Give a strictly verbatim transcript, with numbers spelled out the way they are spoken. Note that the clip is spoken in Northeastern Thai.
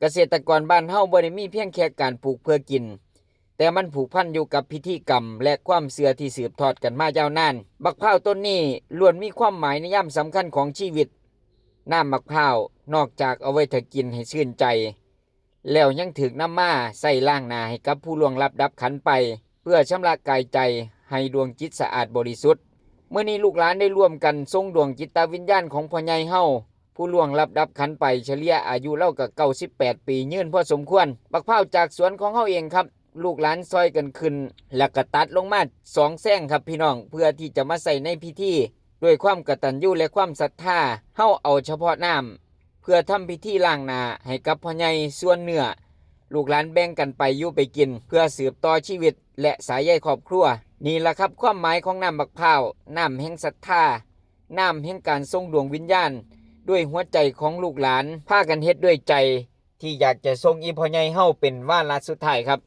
เกษตรกรบ้านเฮาบ่ได้มีเพียงแค่การปลูกเพื่อกิน แต่มันผูกพันอยู่กับพิธีกรรมและความเชื่อที่สืบทอดกันมายาวนาน บักพร้าวต้นนี้ล้วนมีความหมายในยามสำคัญของชีวิต น้ำบักพร้าวนอกจากเอาไว้ถ้ากินให้ชื่นใจ แล้วยังถูกนำมาใช้ล้างหน้าให้กับผู้ล่วงลับดับขันไป เพื่อชำระกายใจให้ดวงจิตสะอาดบริสุทธิ์ มื้อนี้ลูกหลานได้ร่วมกันส่งดวงจิตวิญญาณของพ่อใหญ่เฮา ผู้ล่วงลับดับขันไป เฉลี่ยอายุเลาก็เก้าสิบแปดปียืนพอสมควร บักพร้าวจากสวนของเฮาเองครับ ลูกหลานซอยกันขึ้น แล้วก็ตัดลงมาสองแซงครับพี่น้อง เพื่อที่จะมาใส่ในพิธี ด้วยความกตัญญูและความศรัทธา เฮาเอาเฉพาะน้ำเพื่อทำพิธีล้างหน้าให้กับพ่อใหญ่ ส่วนเนื้อ ลูกหลานแบ่งกันไปอยู่ไปกิน เพื่อสืบต่อชีวิตและสายใยครอบครัว นี่ล่ะครับความหมายของน้ำบักพร้าว น้ำแห่งศรัทธา น้ำแห่งการส่งดวงวิญญาณ ด้วยหัวใจของลูกหลาน พากันเฮ็ดด้วยใจ ที่อยากจะส่งอีพ่อใหญ่เฮาเป็นวาระสุดท้ายครับ